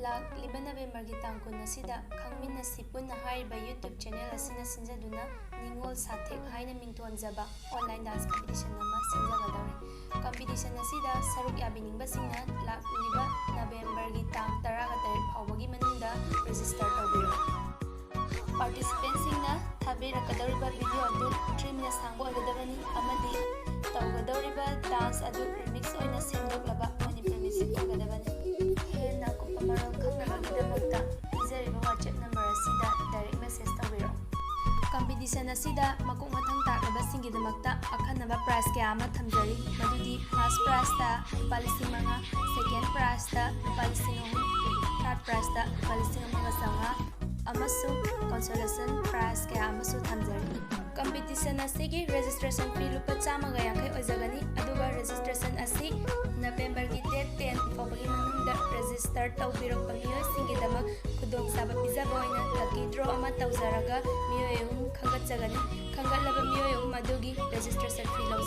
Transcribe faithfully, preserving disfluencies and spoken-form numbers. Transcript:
ꯂꯥꯛꯂꯤꯕ ꯅꯕꯦꯝꯕꯔꯒꯤ ꯇꯥꯡ ꯀꯨꯟ ꯑꯁꯤꯗ ꯈꯪꯃꯤꯟꯅꯁꯤ ꯄꯨꯟꯅ ꯍꯥꯏꯔꯤꯕ YouTube ꯆꯦꯅꯦꯜ ꯑꯁꯤꯅ ꯁꯤꯟꯖꯗꯨꯅ ꯅꯤꯉꯣꯜ ꯁꯥꯊꯦꯛ ꯍꯥꯏꯅ ꯃꯤꯡꯊꯣꯟꯖꯕ ꯑꯣꯟꯂꯥꯏꯟ ꯗꯥꯟꯁ ꯀꯝꯄꯤꯇꯤꯁꯟ ꯑꯃ ꯁꯤꯟꯖꯒꯗꯧꯔꯤ꯫ ꯀꯝꯄꯤꯇꯤꯁꯟ ꯑꯁꯤꯗ ꯁꯔꯨꯛ ꯌꯥꯕꯤꯅꯤꯡꯕꯁꯤꯡꯅ ꯂꯥꯛꯂꯤꯕ ꯅꯕꯦꯝꯕꯔꯒꯤ ꯇꯥꯡ ꯇꯔꯥꯒ ꯇꯔꯦꯠ ꯐꯥꯎꯕꯒꯤ ꯃꯅꯨꯡꯗ ꯔꯦꯖꯤꯁꯇꯔ ꯇꯧꯕꯤꯔꯣ꯫ ꯄꯥꯔꯇꯤꯁꯤꯄꯦꯟꯁꯤꯡꯅ ꯊꯥꯕꯤꯔꯛꯀꯗꯧꯔꯤꯕ ꯚꯤꯗꯤꯑꯣ ꯑꯗꯨ ꯊ꯭ꯔꯤ ꯃꯤꯅꯠ ꯁꯥꯡꯕ ꯑꯣꯏꯒꯗꯕꯅꯤ ꯑꯃꯗꯤ ꯇꯧꯒꯗꯧꯔꯤꯕ ꯗꯥꯟꯁ ꯑꯗꯨ ꯔꯤꯃꯤꯛꯁ ꯑꯣꯏꯅ ꯁꯦꯝꯗꯣꯛꯂꯕ ꯃꯅꯤꯄꯨꯔ ꯃ꯭ꯌꯨꯖꯤꯛ ꯑꯣꯏꯒꯗꯕꯅꯤ꯫ ꯍꯦꯟꯅ ꯑꯀꯨꯞꯄ ꯃꯔꯣꯜ ꯈꯪꯅꯕꯒꯤꯗꯃꯛꯇ ꯄꯤꯖꯔꯤꯕ WhatsApp ꯅꯝꯕꯔ ꯑꯁꯤꯗ ꯗꯥꯏꯔꯦꯛ ꯃꯦꯁꯦꯖ ꯇꯧꯕꯤꯔꯛꯎ꯫ ꯀꯝꯄꯤꯇꯤꯁꯟ ꯑꯁꯤꯗ ꯃꯀꯣꯛ ꯃꯊꯪ ꯇꯥꯛꯂꯕꯁꯤꯡꯒꯤꯗꯃꯛꯇ ꯑꯈꯟꯅꯕ ꯄ꯭ꯔꯥꯏꯖ ꯀꯌꯥ ꯑꯃ ꯊꯝꯖꯔꯤ, ꯃꯗꯨꯗꯤ ꯐꯥꯔꯁ ꯄ꯭ꯔꯥꯏꯖꯇ ꯂꯨꯄꯥ ꯂꯤꯁꯤꯡ ꯃꯉꯥ, ꯁꯦꯀꯦꯟ ꯄ꯭ꯔꯥꯏꯖꯇ ꯂꯨꯄꯥ ꯂꯤꯁꯤꯡ ꯑꯍꯨꯝ, ꯊꯥꯔꯠ ꯄ꯭ꯔꯥꯏꯖꯇ ꯂꯨꯄꯥ ꯂꯤꯁꯤꯡ ꯑꯃꯒ ꯆꯥꯝꯃꯉꯥ ꯑꯃꯁꯨꯡ ꯀꯟꯁꯣꯂꯦꯁꯟ ꯄ꯭ꯔꯥꯏꯖ ꯀꯌꯥ ꯑꯃꯁꯨ ꯊꯝꯖꯔꯤ꯫ ꯀꯝꯄꯤꯇꯤꯁꯟ ꯑꯁꯤꯒꯤ ꯔꯦꯖꯤꯁꯇ꯭ꯔꯦꯁꯟ ꯐꯤ ꯂꯨꯄꯥ ꯆꯥꯝꯃꯒ ꯌꯥꯡꯈꯩ ꯑꯣꯏꯖꯒꯅꯤ, ꯑꯗꯨꯒ ꯔꯦꯖꯤꯁꯇ꯭ꯔꯦꯁꯟ ꯑꯁꯤ ꯅꯕꯦꯝꯕꯔꯒꯤ ꯗꯦꯠ ꯇꯦꯟ ꯐꯥꯎꯕꯒꯤ ꯃꯅꯨꯡꯗ ꯔꯦꯖꯤꯁꯇꯔ ꯇꯧꯕꯤꯔꯛꯄ ꯃꯤꯑꯣꯏꯁꯤꯡꯒꯤꯗꯃꯛ ꯈꯨꯗꯣꯡꯆꯥꯕ ꯄꯤꯖꯕ ꯑꯣꯏꯅ ꯂꯛꯀꯤ ꯗ꯭ꯔꯣ ꯑꯃ ꯇꯧꯖꯔꯒ ꯃꯤꯑꯣꯏ ꯑꯍꯨꯝ ꯈꯟꯒꯠꯆꯒꯅꯤ꯫ ꯈꯟꯒꯠꯂꯕ ꯃꯤꯑꯣꯏ ꯑꯍꯨꯝ ꯑꯗꯨꯒꯤ ꯔꯦꯖꯤꯁꯇ꯭ꯔꯦꯁꯟ ꯐꯤ ꯂꯧ